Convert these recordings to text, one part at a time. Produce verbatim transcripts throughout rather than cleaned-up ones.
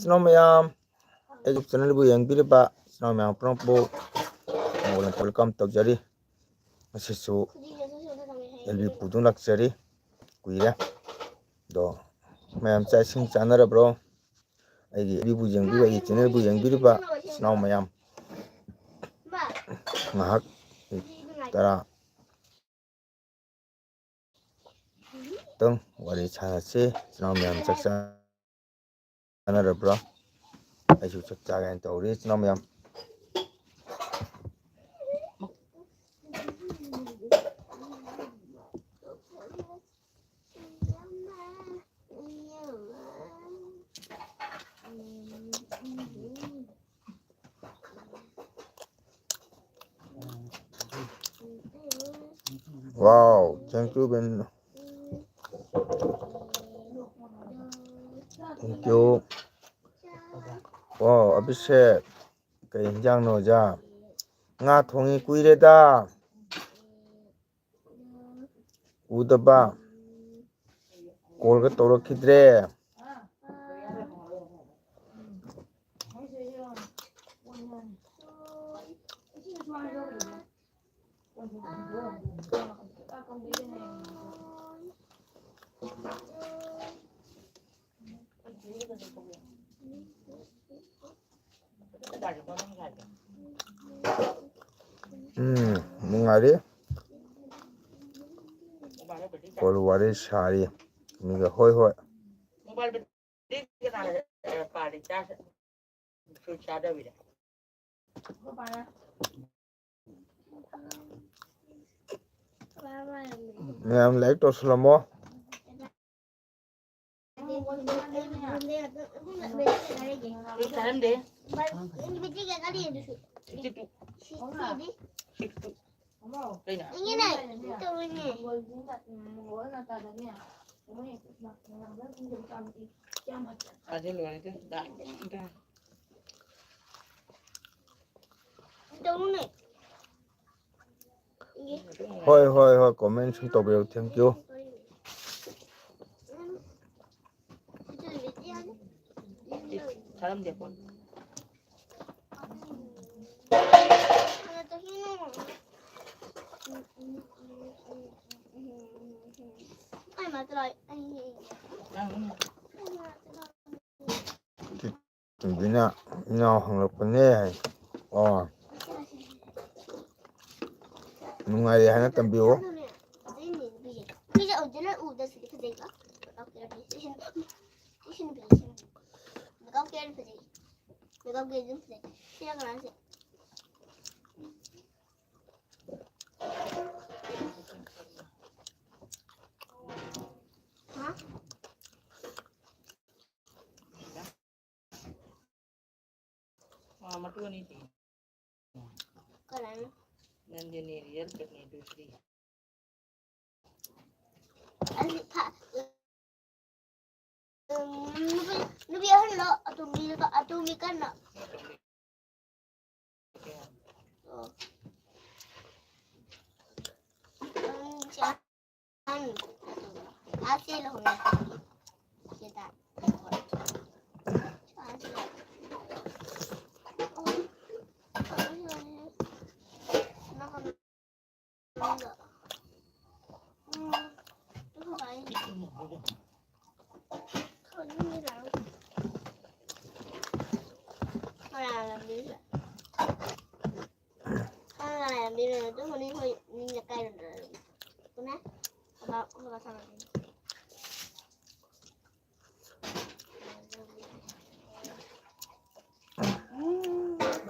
ꯏꯆꯤꯟ ꯏꯅꯥꯎ ꯃꯌꯥꯝ, ꯑꯩꯒꯤ ꯆꯦꯅꯦꯜꯕꯨ ꯌꯦꯡꯕꯤꯔꯤꯕ ꯏꯆꯤꯟ ꯏꯅꯥꯎ ꯃꯌꯥꯝ ꯄꯨꯝꯅꯃꯛꯄꯨ ꯃꯣꯜꯅ welcome ꯇꯧꯖꯔꯤ꯫ ꯉꯁꯤꯁꯨ ꯑꯦꯜ ꯕꯤ ꯄꯨꯗꯨꯅ ꯂꯥꯛꯆꯔꯤ꯫ ꯀꯨꯏꯔꯦ꯫ ꯑꯗꯣ ꯃꯌꯥꯝ ꯆꯥꯛ ꯏꯁꯤꯡ ꯆꯥꯅꯔꯕ꯭ꯔꯣ? ꯑꯩꯒꯤ ꯑꯦꯜ ꯕꯤꯕꯨ ꯌꯦꯡꯕꯤꯕ, ꯑꯩꯒꯤ ꯆꯦꯅꯦꯜꯕꯨ ꯌꯦꯡꯕꯤꯔꯤꯕ ꯏꯆꯤꯟ ꯏꯅꯥꯎ ꯃꯌꯥꯝ, ꯉꯥꯏꯍꯥꯛ ꯇꯔꯥ ꯈꯤꯇꯪ ꯋꯥꯔꯤ ꯁꯥꯟꯅꯁꯤ꯫ ꯏꯆꯤꯟ ꯏꯅꯥꯎ ꯃꯌꯥꯝ ꯆꯥꯛ ꯆꯥꯅꯔꯕ꯭ꯔꯣ? ꯑꯩꯁꯨ ꯆꯥꯛ ꯆꯥꯒꯦꯅ ꯇꯧꯔꯤ, ꯏꯆꯤꯟ ꯏꯅꯥꯎ ꯃꯌꯥꯝ꯫ Wow, thank you, Ben. Thank you. Wow, Abhishek, ꯀꯩ ꯏꯟꯖꯥꯡꯅꯣ ꯑꯣꯖꯥ? ꯉꯥ ꯊꯣꯡꯉꯤ, ꯀꯨꯏꯔꯦꯗ ꯎꯗꯕ꯫ ꯀꯣꯜꯒ ꯇꯧꯔꯛꯈꯤꯗ꯭ꯔꯦ꯫ ꯎꯝ, ꯅꯨꯡꯉꯥꯏꯔꯤ꯫ ꯀꯣꯜ ꯋꯥꯔꯤ ꯁꯥꯔꯤ꯫ ꯃꯤꯒ, ꯍꯣꯏ, ꯍꯣꯏ꯫ ꯃꯌꯥꯝ like ꯇꯧꯁꯜꯂꯝꯃꯣ꯫ ꯍꯣꯏ, ꯍꯣꯏ, ꯍꯣꯏ, comment ꯁꯨꯝ ꯇꯧꯕꯤꯔꯛꯎ, thank you꯫ ꯆꯥꯔꯝꯗꯦꯀꯣ꯫ ꯇꯨꯝꯕꯤꯅ ꯏꯅꯥꯎ ꯍꯪꯂꯛꯄꯅꯦ ꯍꯥꯏ꯫ ꯑꯣ꯫ ꯅꯨꯡꯉꯥꯏꯔꯦ ꯍꯥꯏꯅ ꯇꯝꯕꯤꯌꯨ꯫ ꯃꯤꯁꯦ ꯑꯣꯔꯤꯖꯤꯅꯦꯜ ꯎꯕꯗ ꯁꯤꯗꯤ ꯐꯖꯩꯀꯣ꯫ ꯃꯦꯀꯞ ꯀꯦꯔꯥ ꯐꯖꯩ꯫ ꯁꯤ ꯅꯨꯄꯤꯁꯦ ꯁꯤ ꯅꯨꯄꯤ꯫ ꯃꯦꯀꯞ ꯀꯦꯔꯥ ꯐꯖꯩ꯫ ꯃꯦꯀꯞ ꯀꯦꯔꯥ ꯑꯗꯨꯝ ꯐꯖꯩ꯫ ꯁꯤꯅ ꯀꯅꯥꯁꯦ? ꯍꯥ? ꯑꯥ, ꯃꯇꯨ ꯑꯅꯤ ꯄꯤ꯫ ꯀꯅꯥꯅꯣ? Nandini, real kidney two three. ꯑꯁꯤ ꯐ-, ꯎꯝ, ꯅꯨꯄꯤ, ꯅꯨꯄꯤ ꯑꯍꯟꯂꯣ? ꯑꯇꯣꯝꯕꯤ, ꯑꯇꯣꯝꯕꯤ ꯀꯟꯅ꯫ ꯑꯣ꯫ ꯎꯝ, ꯁꯤ ꯑꯍꯟ꯫ ꯑꯥ, ꯆꯦ ꯂꯨꯍꯣꯡꯉꯦ꯫ ꯁꯤꯗ꯫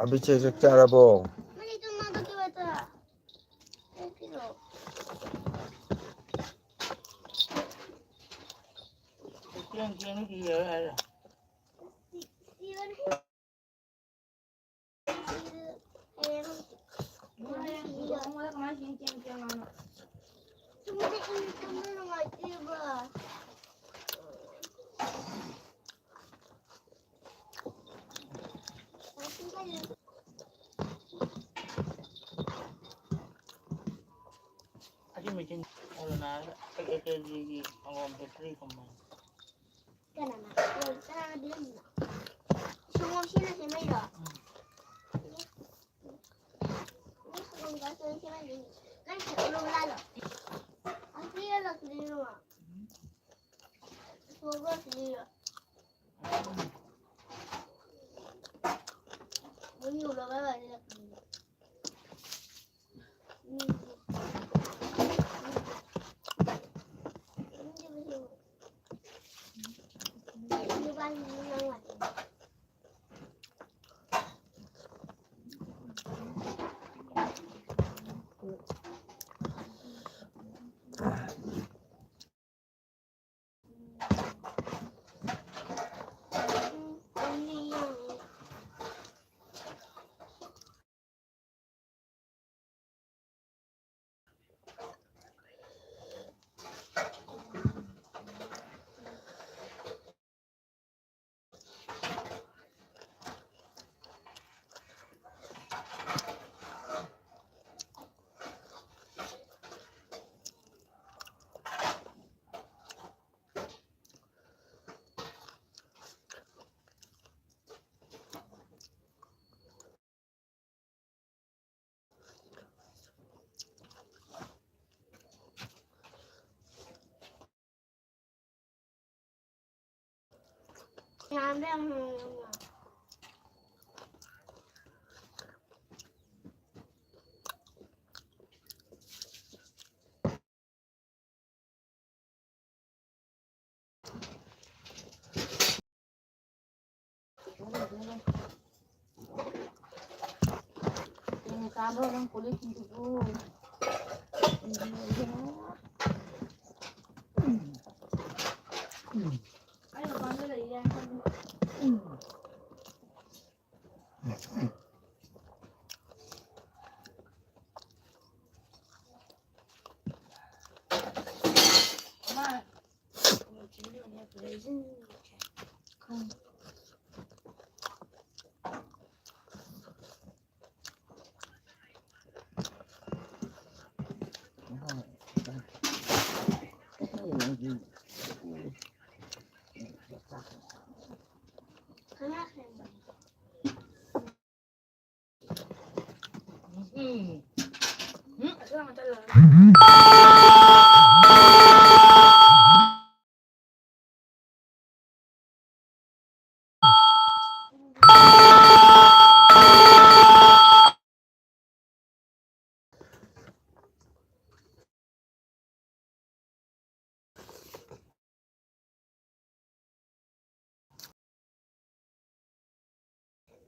ꯑꯕꯤꯆꯦꯛ ꯆꯥꯛ ꯆꯥꯔꯕꯣ? ꯑꯁꯤ ꯃꯦꯆꯤꯟ ꯀꯣꯔꯣꯅꯥ ꯑꯦ ꯀꯦ ꯖꯤꯒꯤ ꯁꯪꯒꯣꯝ ꯕꯦꯀꯔꯤ ꯀꯝꯄꯅꯤ꯫ ꯀꯅꯥꯅ? ꯀꯅꯥꯅ ꯄꯤꯔꯝꯃꯤꯅꯣ?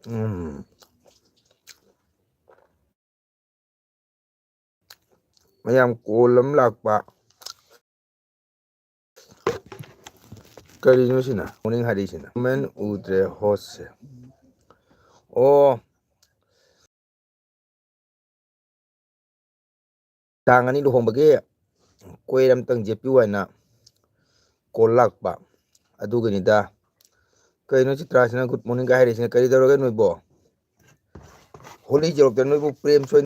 ꯎꯝ꯫ ꯃꯌꯥꯝ call ꯑꯃ ꯂꯥꯛꯄ꯫ ꯀꯔꯤꯅꯣ ꯁꯤꯅ? Morning ꯍꯥꯏꯔꯛꯏꯁꯤꯅ꯫ Comment ꯎꯗ꯭ꯔꯦ hostꯁꯦ꯫ ꯑꯣ꯫ ꯇꯥꯡ ꯑꯅꯤ ꯂꯨꯍꯣꯡꯕꯒꯤ ꯀꯣꯏꯔ ꯑꯝꯇꯪ ꯆꯦꯞꯄꯤꯌꯨ ꯍꯥꯏꯅ call ꯂꯥꯛꯄ ꯑꯗꯨꯒꯤꯅꯤꯗ꯫ ꯀꯩꯅꯣ ꯆꯤꯇ꯭ꯔꯥꯁꯤꯅ good morning ꯀꯥꯏ ꯍꯥꯏꯔꯛꯏꯁꯤꯅ? ꯀꯔꯤ ꯇꯧꯔꯒꯦ ꯅꯣꯏꯕꯣ? ꯍꯣꯂꯤ ꯌꯧꯔꯛꯇ ꯅꯣꯏꯕꯨ ꯄ꯭ꯔꯦꯝ ꯁꯣꯏ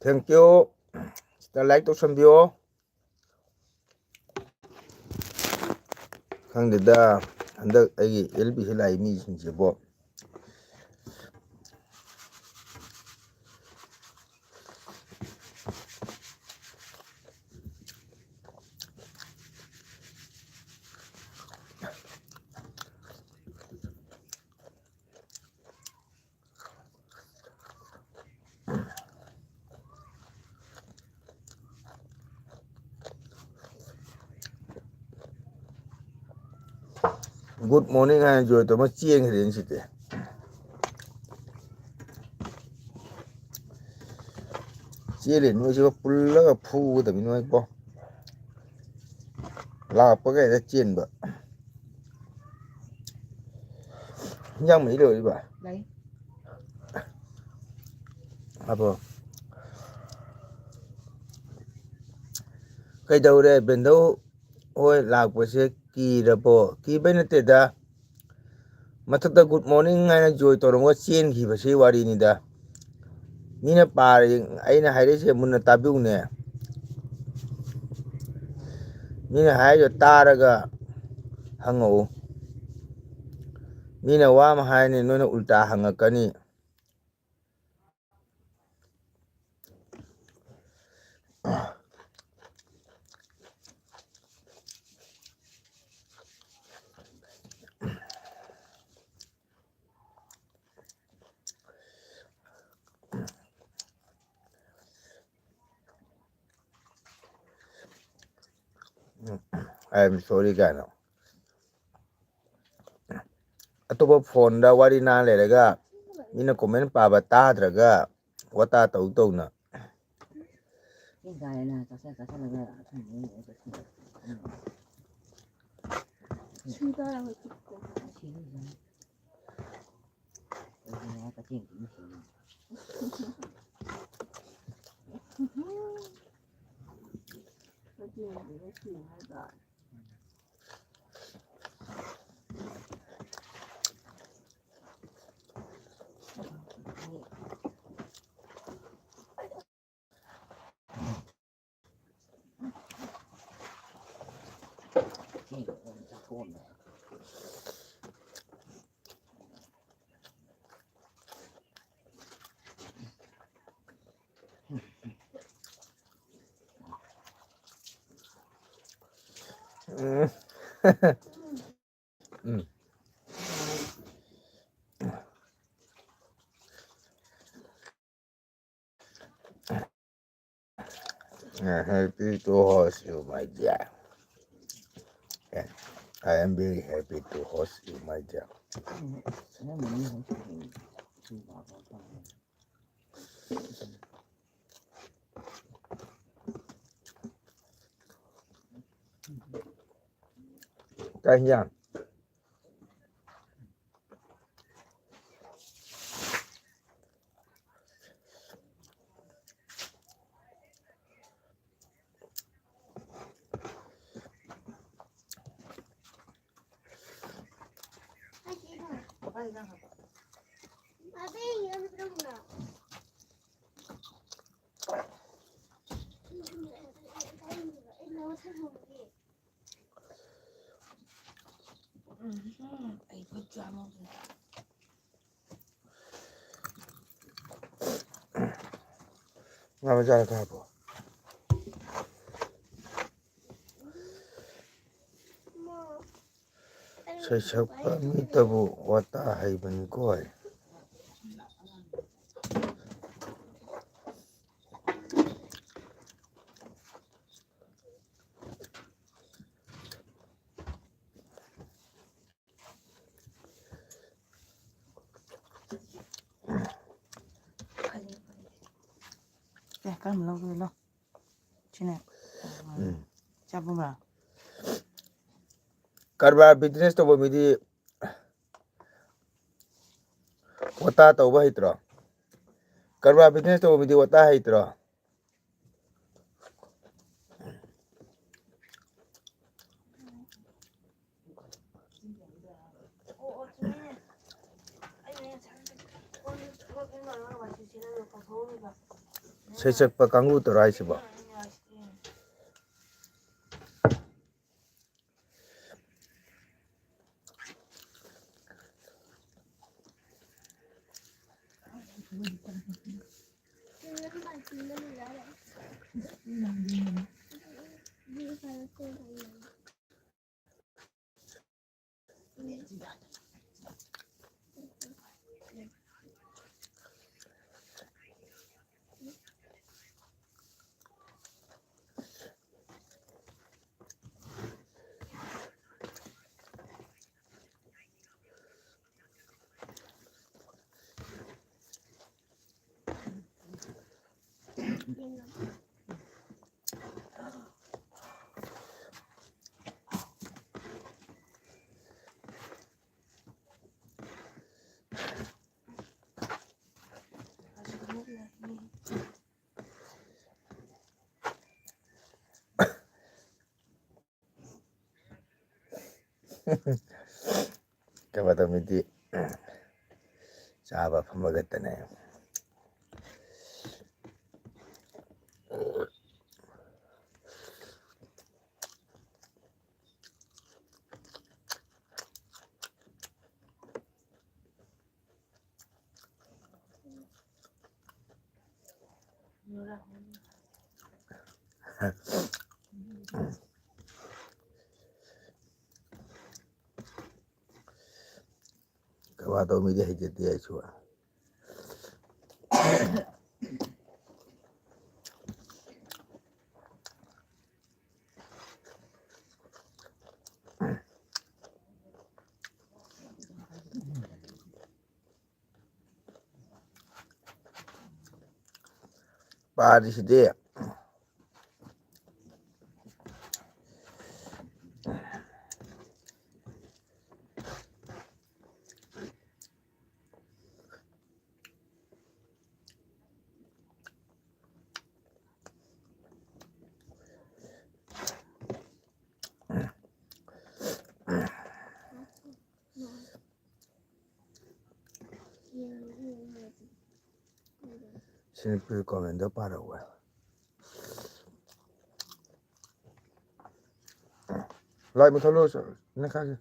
Thank you꯫ ꯁꯤꯗ like ꯇꯧꯁꯟꯕꯤꯌꯣ꯫ ꯈꯪꯗꯦꯗ, ꯍꯟꯗꯛ ꯑꯩꯒꯤ ꯑꯦꯜ ꯕꯤꯁꯤ ꯂꯥꯛꯏ ꯃꯤꯁꯤꯡꯁꯤꯕꯣ꯫ Good morning ꯍꯥꯏꯅ ꯖꯣꯏ ꯇꯧꯔꯝꯃ ꯆꯦꯟꯈ꯭ꯔꯦꯅꯦ ꯁꯤꯗꯤ꯫ ꯆꯦꯜꯂꯤ ꯅꯣꯏꯁꯤꯒ ꯄꯨꯜꯂꯒ ꯐꯨꯒꯗꯕꯅꯤ ꯅꯣꯏꯀꯣ꯫ ꯂꯥꯛꯄꯒ ꯍꯦꯛꯇ ꯆꯦꯟꯕ꯫ ꯏꯟꯖꯥꯡ ꯃꯍꯤ ꯂꯣꯏꯔꯤꯕ? ꯂꯩ꯫ ꯍꯥꯞꯄꯣ꯫ ꯀꯩꯗꯧꯔꯦ ꯕꯦꯟꯗꯧ ꯍꯣꯏ ꯂꯥꯛꯄꯁꯦ ꯀꯤꯔꯕꯣ? ꯀꯤꯕꯩ ꯅꯠꯇꯦꯗ꯫ ꯃꯊꯛꯇ good morning ꯍꯥꯏꯅ ꯖꯣꯏ ꯇꯧꯔꯝꯃꯒ ꯆꯦꯟꯈꯤꯕꯁꯤ ꯋꯥꯔꯤꯅꯤꯗ꯫ ꯃꯤꯅ ꯄꯥꯔꯤ, ꯑꯩꯅ ꯍꯥꯏꯔꯛꯏꯁꯦ ꯃꯨꯟꯅ ꯇꯥꯕꯤꯌꯨꯅꯦ꯫ ꯃꯤꯅ ꯍꯥꯏꯔꯤꯗꯣ ꯇꯥꯔꯒ ꯍꯪꯉꯛꯎ꯫ ꯃꯤꯅ ꯋꯥ ꯑꯃ ꯍꯥꯏꯔꯅꯤ, ꯅꯣꯏꯅ ꯎꯜꯇꯥ ꯍꯪꯉꯛꯀꯅꯤ꯫ "I am sorry" ꯀꯥꯏꯅ꯫ ꯑꯇꯣꯞꯄ ꯐꯣꯟꯗ ꯋꯥꯔꯤ ꯅꯥꯟ ꯂꯩꯔꯒ ꯃꯤꯅ ꯀꯣꯃꯦꯟ ꯄꯥꯕ ꯇꯥꯗ꯭ꯔꯒ ꯋꯥꯇꯥ ꯇꯧ ꯇꯧꯅ꯫ ꯆꯤꯡ ꯀꯥꯔꯦꯅ ꯆꯥꯁꯜ ꯆꯥꯁꯜꯂꯒ ꯑꯊꯨꯝꯕ ꯑꯣꯏꯅ ꯆꯥꯁꯜꯂꯦ꯫ ꯁꯨꯡ ꯀꯥꯔꯔꯣꯏ ꯈꯨꯠꯇꯣ꯫ ꯑꯗꯨꯅꯦ ꯀꯛꯆꯤꯡ ꯁꯤꯡꯉꯤ꯫ ꯀꯛꯆꯤꯡ ꯁꯤꯡꯉꯤ ꯍꯥꯏꯕ꯫ ꯎꯝ꯫ ꯎꯝ꯫ Uh, happy to host you, my dear. Yeah. I am very happy to host you, my dear. ꯀꯩ ꯍꯤꯟꯖꯥꯡ? ꯉꯥ ꯃꯆꯥ ꯈꯔ ꯍꯥꯞꯄꯣ꯫ ꯁꯩꯁꯛꯄ ꯃꯤꯇꯕꯨ ꯋꯥꯇꯥ ꯍꯩꯕꯅꯤꯀꯣ꯫ ꯀꯔꯝꯕ ꯂꯧꯗꯣꯏꯅꯣ? ꯁꯤꯅꯦ꯫ ꯎꯝ꯫ ꯆꯥꯕꯝꯔꯥ? ꯀꯔꯕꯥꯔ business ꯇꯧꯕ ꯃꯤꯗꯤ ꯋꯥꯇꯥ ꯇꯧꯕ ꯍꯩꯇ꯭ꯔꯣ? ꯀꯔꯕꯥꯔ business ꯇꯧꯕ ꯃꯤꯗꯤ ꯋꯥꯇꯥ ꯍꯩꯇ꯭ꯔꯣ? ꯁꯩꯁꯛꯄ ꯀꯥꯡꯕꯨꯗꯨꯔꯣ ꯍꯥꯏꯁꯤꯕꯣ? ꯀꯩꯅꯣ ꯇꯧꯃꯤꯗꯤ ꯆꯥꯕ ꯐꯝꯕ ꯈꯛꯇꯅꯦ꯫ ꯀꯕꯥ ꯇꯧ ꯃꯤꯗꯤ ꯍꯩꯖꯗꯦ ꯑꯩꯁꯨ꯫ ꯄꯥꯔꯤꯁꯤꯗꯤ꯫ ꯁꯤꯅꯤꯄꯨꯔ ꯀꯣꯃꯦꯟꯗꯣ ꯄꯥꯔꯛꯎ꯫ ꯂꯥꯏꯠ ꯃꯨꯊꯠꯂꯣ, ꯅꯈꯥꯒꯤ꯫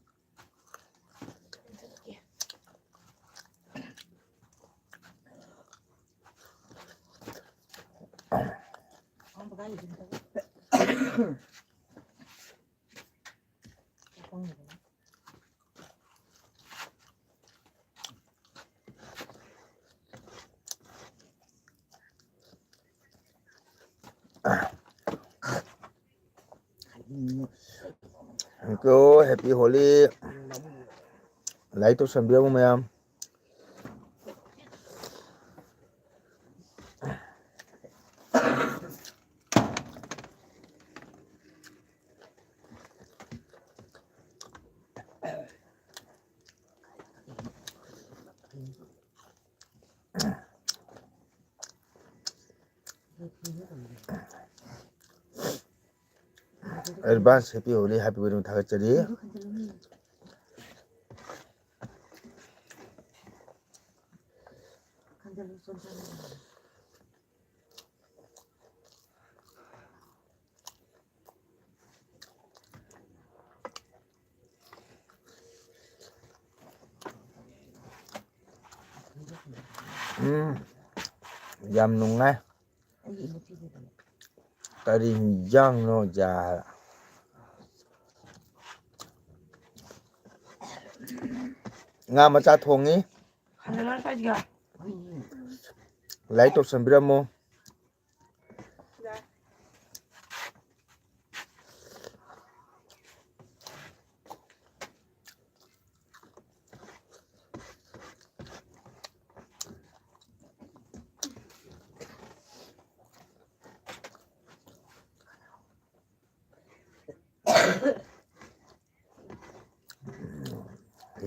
Thank you, happy Holi꯫ Like ꯇꯧꯁꯟꯕꯤꯔꯝꯃꯨ ꯃꯌꯥꯝ꯫ Advance happy Holi, happy wedding ꯊꯥꯒꯠꯆꯔꯤ꯫ ꯎꯝ, ꯌꯥꯝ ꯅꯨꯡꯉꯥꯏ꯫ ꯀꯔꯤ ꯍꯤꯟꯖꯥꯡꯅꯣ ꯑꯣꯖꯥ? ꯉꯥ ꯃꯆꯥ ꯊꯣꯡꯉꯤ꯫ Like ꯇꯧꯁꯟꯕꯤꯔꯝꯃꯣ꯫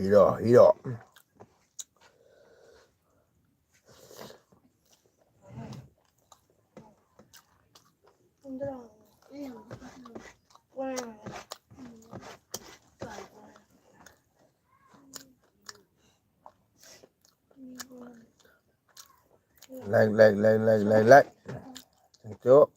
Hero, hero. Like, like, like, like, like, like. Thank you.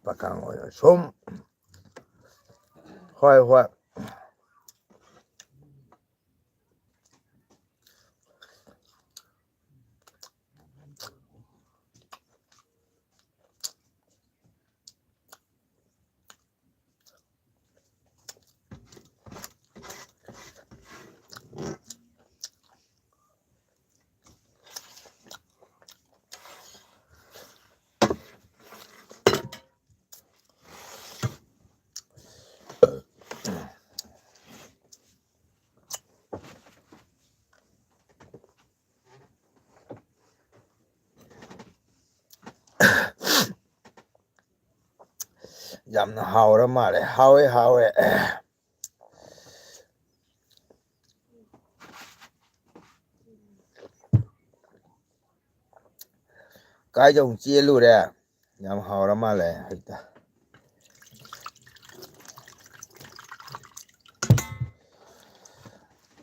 ꯄꯥꯈꯪ ꯑꯣꯏꯔ ꯁꯨꯝ꯫ ꯍꯣꯏ, ꯍꯣꯏ꯫ ꯌꯥꯝꯅ ꯍꯥꯎꯔ ꯃꯥꯜꯂꯦ꯫ ꯍꯥꯎꯋꯦ, ꯍꯥꯎꯋꯦ꯫ ꯀꯥꯏꯗ ꯑꯃꯨꯛ ꯆꯦꯜꯂꯨꯔꯦ? ꯌꯥꯝ ꯍꯥꯎꯔ ꯃꯥꯜꯂꯦ ꯍꯩꯇ꯫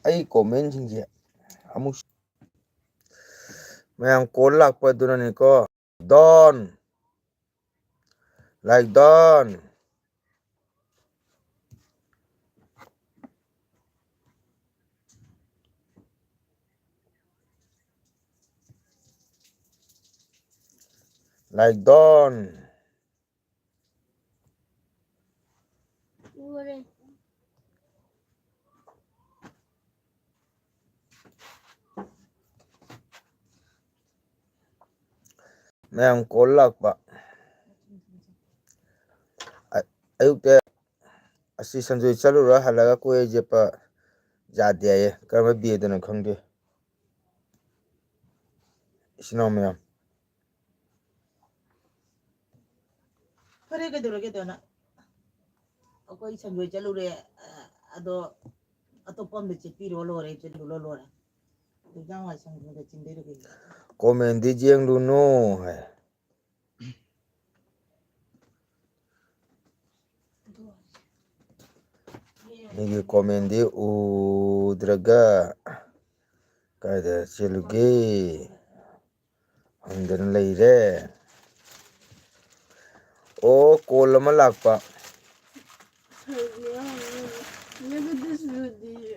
ꯑꯩ comment ꯁꯤꯡꯁꯦ ꯑꯃꯨꯛ ꯃꯌꯥꯝ call ꯂꯥꯛꯄ ꯑꯗꯨꯅꯅꯤꯀꯣ꯫ Don, Like done. Like done. ꯃꯌꯥꯝ call ꯂꯥꯛꯄ꯫ ꯑ-, ꯑꯌꯨꯛꯇ ꯑꯁꯤ ꯁꯟꯖꯣꯏ ꯆꯠꯂꯨꯔ ꯍꯜꯂꯒ ꯀꯣꯏ ꯆꯠꯄ ꯌꯥꯗꯦ ꯍꯥꯏꯌꯦ꯫ ꯀꯔꯝꯕ ꯕꯦꯗꯅꯣ ꯈꯪꯗꯦ꯫ ꯏꯆꯤꯟ ꯏꯅꯥꯎ ꯃꯌꯥꯝ꯫ ꯐꯔꯦ, ꯀꯩꯗꯧꯔꯒꯦ ꯑꯗꯨꯅ? ꯑꯩꯈꯣꯏ ꯁꯟꯖꯣꯏ ꯆꯠꯂꯨꯔꯦ, ꯑ, ꯑꯗꯣ ꯑꯇꯣꯞꯄ ꯑꯝꯗ ꯆꯠꯄꯤꯔꯣ ꯂꯣꯏꯔꯦ, ꯆꯠꯂꯨꯔꯣ ꯂꯣꯏꯔꯦ꯫ ꯑꯗꯨ ꯏꯟꯖꯥꯡ ꯋꯥꯏ ꯁꯪꯗꯨꯅ ꯆꯤꯟꯗꯣꯏꯔꯣ ꯀꯩꯅꯣ? Commentꯗꯤ ꯌꯦꯡꯂꯨꯅꯨ ꯍꯥꯏ꯫ ꯃꯤꯒꯤ commentꯗꯤ ꯎꯗ꯭ꯔꯒ ꯀꯥꯏꯗ ꯆꯦꯜꯂꯨꯒꯦ ꯍꯪꯗꯅ ꯂꯩꯔꯦ꯫ ꯑꯣ, call ꯑꯃ ꯂꯥꯛꯄ꯫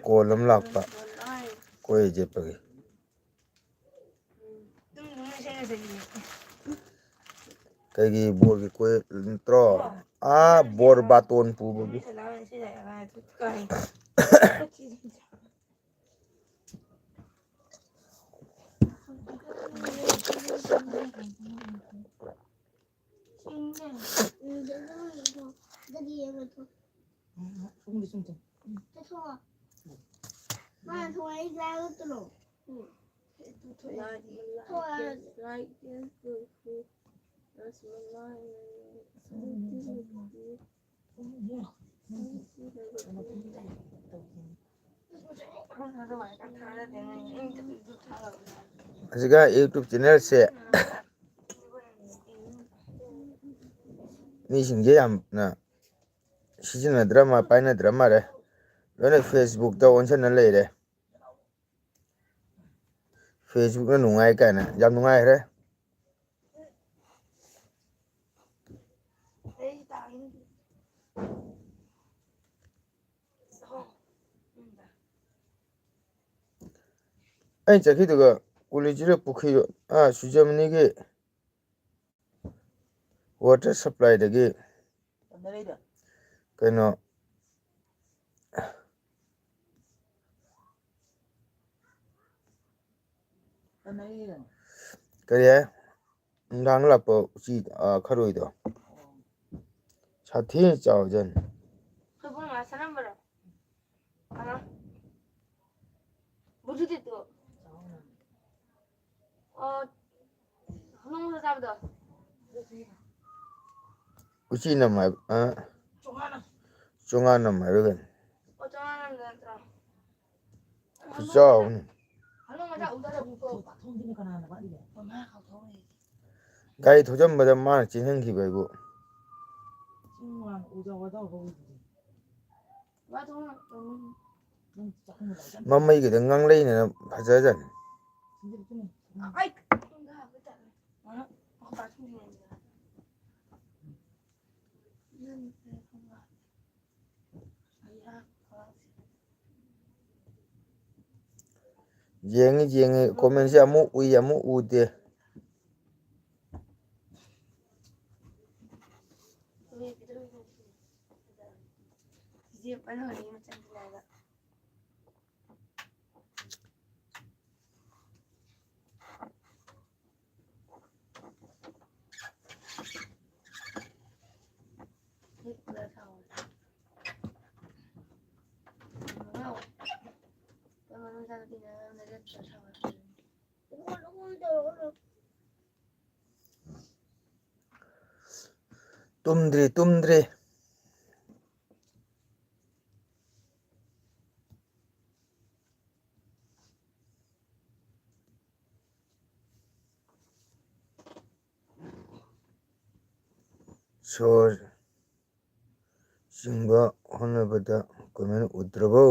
Call ꯑꯃ ꯂꯥꯛꯄ꯫ ꯀꯣꯏ ꯆꯠꯄꯒꯤ꯫ ꯀꯩꯒꯤ ꯕꯣꯔꯒꯤ ꯀꯣꯏ ꯅꯠꯇ꯭ꯔꯣ? ꯑꯥ, ꯕꯣꯔ ꯕꯥꯇꯣꯟ ꯄꯨꯕꯒꯤ꯫ ꯍꯧꯖꯤꯛꯀꯥꯟ YouTube channelꯁꯦ ꯃꯤꯁꯤꯡꯁꯦ ꯌꯥꯝꯅ ꯁꯤꯖꯤꯟꯅꯗ꯭ꯔ ꯃꯥ-, ꯄꯥꯏꯅꯗ꯭ꯔ ꯃꯥꯜꯂꯦ꯫ ꯂꯣꯏꯅ Facebookꯇ ꯑꯣꯟꯁꯤꯟꯅ ꯂꯩꯔꯦ꯫ Facebookꯅ ꯅꯨꯡꯉꯥꯏ ꯀꯥꯏꯅ ꯌꯥꯝ ꯅꯨꯡꯉꯥꯏꯈ꯭ꯔꯦ꯫ ꯑꯩꯅ ꯆꯠꯈꯤꯗꯨꯒ ꯀꯣꯂꯤꯖꯤꯔ ꯄꯨꯈ꯭ꯔꯤꯗꯣ, ꯑꯥ, ꯁ꯭ꯋꯤꯖꯔꯃꯅꯤꯒꯤ ꯋꯥꯇꯔ ꯁꯄ꯭ꯂꯥꯏꯗꯒꯤ ꯀꯩꯅꯣ, ꯀꯔꯤ ꯍꯥꯏ? ꯅꯨꯡꯗꯥꯡ ꯂꯥꯛꯄ ꯎꯆꯤ, ꯑ, ꯈꯔꯣꯏꯗꯣ꯫ ꯁꯥꯊꯤꯅ ꯆꯥꯎꯖꯥꯠꯅꯤ꯫ ꯑꯩꯈꯣꯏ ꯄꯨꯡ ꯃꯉꯥ ꯁꯥꯟꯅꯔꯝꯕꯔꯣ? ꯑ? ꯕꯨꯖꯨꯗꯤꯠꯇꯣ꯫ ꯑꯣ, ꯍꯧꯗꯣꯡ ꯃꯆꯥ ꯆꯥꯕꯗꯣ? ꯎꯆꯤ ꯅꯝ ꯍꯥꯏꯕ, ꯑ? ꯆꯣꯉꯥ ꯅꯝ ꯍꯥꯏꯕ꯭ꯔꯥ ꯀꯩꯅꯣ? ꯑꯣ, ꯆꯣꯉꯥ ꯅꯝꯗ ꯅꯠꯇ꯭ꯔꯣ? ꯈꯨꯆꯥꯎ ꯑꯃꯅꯤ꯫ ꯒꯥꯔꯤ ꯊꯧꯖꯟꯕꯗ ꯃꯥꯅ ꯆꯦꯟꯍꯟꯈꯤꯕ ꯑꯩꯕꯨ꯫ ꯃꯃꯩꯒꯗꯣ ꯉꯥꯡꯂꯩꯅꯅ ꯐꯖꯖꯥꯠꯅꯤ꯫ ꯌꯦꯡꯉꯤ, ꯌꯦꯡꯉꯤ꯫ ꯀꯣꯃꯦꯟꯁꯦ ꯑꯃꯨꯛ ꯎꯏ, ꯑꯃꯨꯛ ꯎꯗꯦ꯫ ꯇꯨꯝꯗ꯭ꯔꯤ, ꯇꯨꯝꯗ꯭ꯔꯤ꯫ ꯁꯣꯔ ꯆꯤꯡꯕ ꯍꯣꯠꯅꯕꯗ ꯀꯃꯦꯟ ꯎꯗ꯭ꯔꯕꯣ?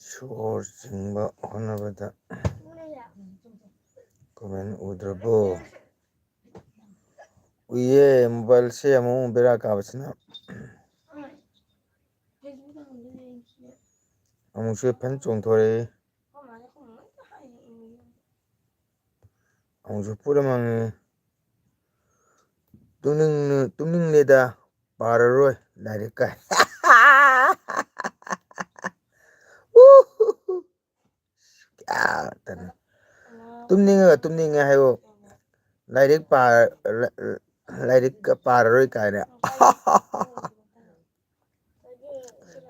ꯁꯣꯔ ꯆꯤꯡꯕ ꯍꯣꯠꯅꯕꯗ ꯀꯃꯦꯟ ꯎꯗ꯭ꯔꯕꯣ? ꯎꯏꯌꯦ, ꯃꯣꯕꯥꯏꯜꯁꯦ ꯑꯃꯨꯛ ꯑꯃꯨꯛ ꯕꯦꯔꯥ ꯀꯥꯕꯁꯤꯅ꯫ ꯑꯃꯨꯛꯁꯨ ꯐꯟ ꯆꯣꯡꯊꯣꯔꯛꯏ꯫ ꯑꯃꯨꯛꯁꯨ ꯄꯨꯔ ꯃꯪꯉꯤ꯫ ꯇꯨꯝꯅꯤꯡ-, ꯇꯨꯝꯅꯤꯡꯂꯦꯗ, ꯄꯥꯔꯔꯣꯏ ꯂꯥꯏꯔꯤꯛ ꯀꯥꯏ꯫ ꯀꯌꯥ ꯇꯅꯤ꯫ ꯇꯨꯝꯅꯤꯡꯉꯒ ꯇꯨꯝꯅꯤꯡꯉꯦ ꯍꯥꯏꯌꯣ꯫ ꯂꯥꯏꯔꯤꯛ ꯄꯥ-, ꯂꯥꯏꯔꯤꯛꯀ ꯄꯥꯔꯔꯣꯏ ꯀꯥꯏꯅ꯫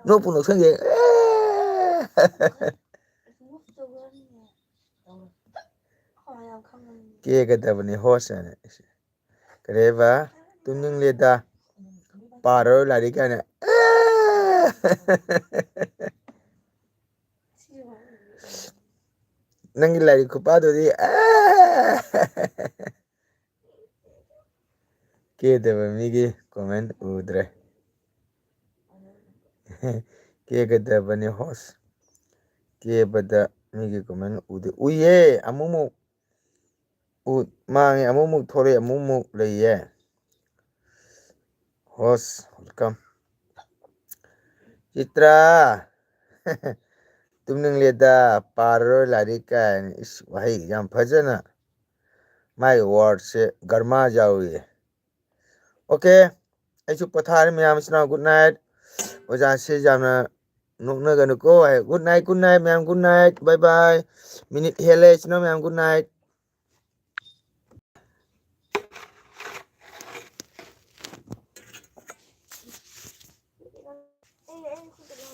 ꯅꯣꯛꯄꯨ ꯅꯣꯛꯁꯟꯒꯦ꯫ ꯀꯦꯒꯗꯕꯅꯤ ꯍꯣꯁ ꯍꯥꯏꯅ꯫ ꯀꯔꯤꯕ? ꯇꯨꯝꯅꯤꯡꯂꯦꯗ꯫ ꯄꯥꯔꯔꯣꯏ ꯂꯥꯏꯔꯤꯛ ꯀꯥꯏꯅ꯫ ꯅꯪꯒꯤ ꯂꯥꯏꯔꯤꯛ ꯈꯨꯄꯥꯗꯨꯗꯤ꯫ ꯀꯦꯗꯕ ꯃꯤꯒꯤ ꯀꯣꯃꯦꯟ ꯎꯗ꯭ꯔꯦ꯫ ꯀꯦꯒꯗꯕꯅꯤ ꯍꯣꯁ꯫ ꯀꯦꯕꯗ ꯃꯤꯒꯤ ꯀꯣꯃꯦꯟ ꯎꯗꯦ꯫ ꯎꯏꯌꯦ, ꯑꯃꯨꯛꯃꯨꯛ ꯎ-, ꯃꯥꯡꯉꯦ, ꯑꯃꯨꯛꯃꯨꯛ ꯊꯣꯛꯂꯛꯑꯦ, ꯑꯃꯨꯛꯃꯨꯛ ꯂꯩꯌꯦ꯫ Host, welcome꯫ ꯆꯤꯇ꯭ꯔꯥ, ꯇꯨꯝꯅꯤꯡꯂꯦꯗ, ꯄꯥꯔꯔꯣꯏ ꯂꯥꯏꯔꯤꯛ ꯀꯥꯏꯅ꯫ ꯏꯁ, ꯋꯥꯍꯩ ꯌꯥꯝ ꯐꯖꯅ꯫ ꯃꯥꯒꯤ ꯋꯥꯔꯗꯁꯦ ꯒꯔꯃꯥ ꯌꯥꯎꯏ꯫ ꯑꯣꯀꯦ, ꯑꯩꯁꯨ ꯄꯣꯊꯥꯔꯦ ꯃꯌꯥꯝ, ꯏꯆꯤꯟ ꯏꯅꯥꯎ, good night꯫ ꯑꯣꯖꯥꯁꯦ ꯌꯥꯝꯅ ꯅꯣꯛꯅꯒꯅꯨꯀꯣ꯫ Good night, good night ꯃꯌꯥꯝ, good night, bye bye꯫ Minute ꯍꯦꯜꯂꯦ ꯏꯆꯤꯟ ꯏꯅꯥꯎ ꯃꯌꯥꯝ, good night꯫